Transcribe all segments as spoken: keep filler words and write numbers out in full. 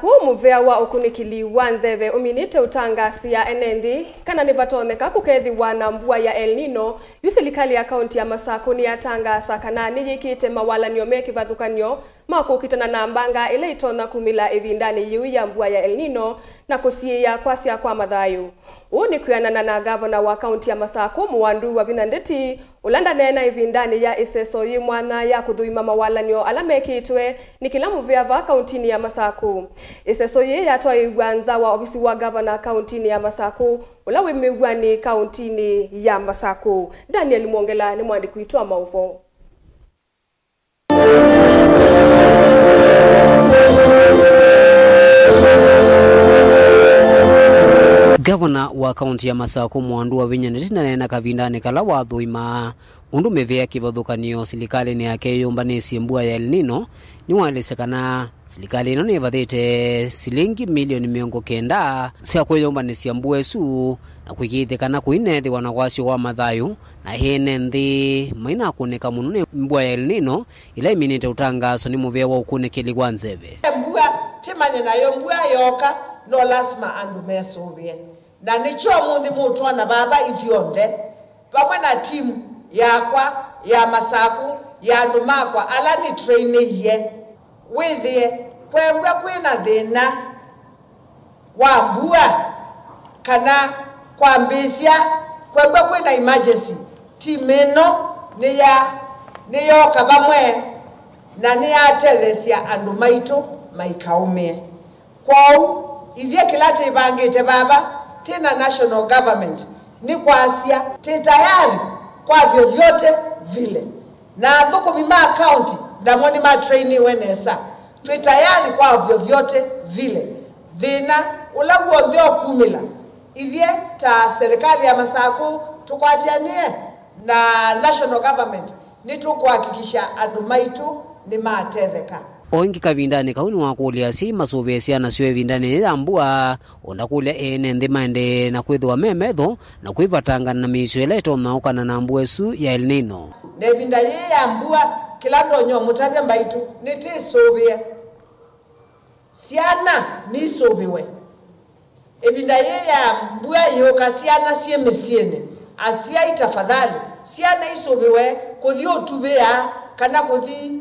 Kũu mũvea wa ũkunĩkĩli wa nzeve ũminĩte ũtangaasĩa ene nthĩ kana nĩvatonyeka kũkethĩwa na mbua ya El Nino, yu silikalĩ ya kaunti ya Masakũ nĩyatangaasa kana nĩyĩkĩte mawalany'o me kĩvathũkany'o ma kũkitana na mbanga ĩla ĩtonya kumĩla ĩvindanĩ yĩu ya mbua ya El Nino na kũsiĩĩa kwasya kwa mathayũ. Ũu nĩ kwĩanana na ngavana wa kaunti ya Masakũ, Mũwandu Wavinya Ndeti, ũla ndaneena ĩvindanĩ ya ĩseso yĩ mwanya ya kũthũima mawalany'o ala mekĩtwe nĩ kĩla mũvĩa vaa kauntinĩ ya Masakũ. Ĩseso yĩĩ yatwaĩĩw'a nza wa ovisi wa ngavana kauntinĩ ya Masakũ, ũla wĩ mĩw'anĩ kauntinĩ ya Masakũ. Daniel Mwongela nĩ mwandĩki witũ wa maũvoo. Ngavana wa kaunti ya Masakũ, Mũwandu Wavinya Ndeti, ndaneena kavindanĩ kala wathũimaa ũndũ mĩvĩa kĩvathũkany'o silikalĩnĩ yake yĩyũmbanĩsye mbua ya El Nino, nĩwaelesya kana silikalĩ ĩno nĩvathĩte silingi milioni mĩongo kenda sya kwĩyũmbanĩsya mbua ĩsu na kũĩkĩĩthya kana kũinethĩwa na wasyo wa mathayũ, na ene nthĩ mainakũnĩka mũno nĩ mbua ya El Nino ĩla ĩminĩte ũtangaaswa nĩ mũvĩa wa ũkunĩkĩli wa nzeve. Mbua, tĩmanye nayo mbua yooka, no lasima andũ mesũvĩe. Na nĩkyo ũmũnthĩ mũtwona vava ithyonthe, vamwe na timu yakwa ya Masakũ, ya andũ makwa ala nĩtrainĩie, wĩthĩe kwembwa kwĩna thĩna wa mbua, kana kwambĩĩsya kwembwa kwĩna emergency, timu ĩno nĩya-, nĩyooka vamwe na nĩyatetheesya andũ maitũ maikaũmĩe. Kwoou, ithyĩ kĩla twĩvangĩte vava, twĩ na national government, nĩ kwasya twĩ tayari kwa vyovyote vile. Na athũkũmi ma county namo nĩmatrainiwe nesa. Twĩ tayari kwa vyovyote vile. Thĩna ũla w'onthe ũkumĩla, ithyĩ ta serikali ya Masakũ tũkwatĩanĩe na national government, nĩtũkũhakikisha andũ maitũ nĩmatetheka. O ĩngĩ kavindanĩ kau nĩwakũlya asyai masũvĩe syana syoo ĩvindanĩ yĩĩ ya mbua, o na kũlya ene nthĩ maendee na kwĩthĩwa me metho na kwĩvatangana na mĩisyo ĩla ĩtonya ũkana na mbua ĩsu ya El Nino. Na ĩvinda yĩĩ ya mbua, kĩla ndonya ũmũtavya mbaitũ, nĩtĩsũvĩe syana nisũvĩwe. Ĩvinda yĩĩ ya mbua yĩũka, syana syĩ mĩsyĩnĩ, asyai, tafadhali, syana isũvĩwe kũthi ũtuvĩa kana kũthi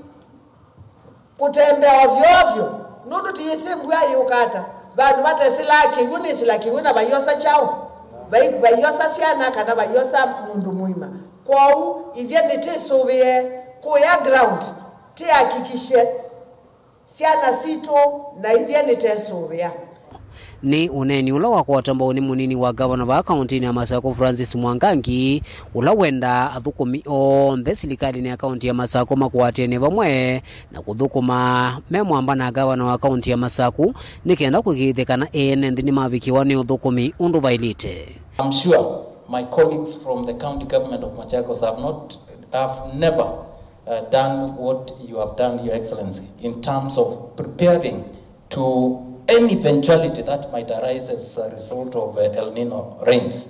kũtembea ovyo ovyo, nũndũ tĩyĩsĩ mbua yĩũka ata. Vandũ vatesĩlaa kĩw'ũ, nĩsĩla kĩw'ũ na vaiosa kyaũ? Vai-, vaiosa syana kana vaiosa mũndũ mũima. Kwoou, ithyĩ nĩtĩsũvĩe kũya ground, tĩakikishe syana sitũ na ithyĩ nĩtesũvĩa. Nĩ ũneeni ũla wakwata mbau nĩ mũnini wa ngavana vaa kauntinĩ ya Masakũ, Francis Mwangangi, ũla wendaa athũkũmi onthe silikalĩnĩ ya kaunti ya Masakũ makũatĩanĩe vamwe na kũthũkũma me mwamba na ngavana wa kaunti ya Masakũ nĩ kenda kũĩkĩĩthya kana ene nthĩ nĩmavikĩwa nĩ ũthũkũmi ũndũ vaĩlĩte. I'm sure my colleagues from the county government of Machakos have not, have never uh, done what you have done, Your Excellency, in terms of preparing to any eventuality that might arise as a result of uh, El Nino rains.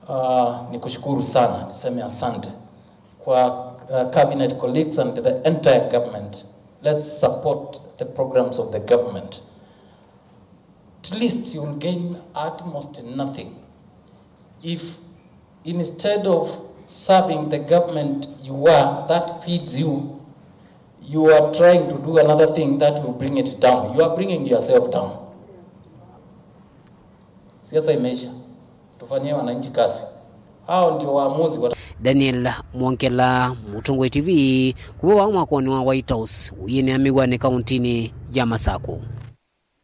Uh, nikushukuru sana, niseme asante kwa uh, cabinet colleagues and the entire government. Let's support the programs of the government. At least you'll gain at most nothing if instead of serving the government you are, that feeds you, you are trying to do another thing that will bring it down. You are bringing yourself down. Siasa imeisha. Tufanyie wananchi kazi. Hao ndio waamuzi wa Daniel Mwongela, Mũtongoi T V, kuma vaa mwakonĩ wa White House, ũyĩnĩa mĩw'anĩ kauntinĩ ya Masakũ.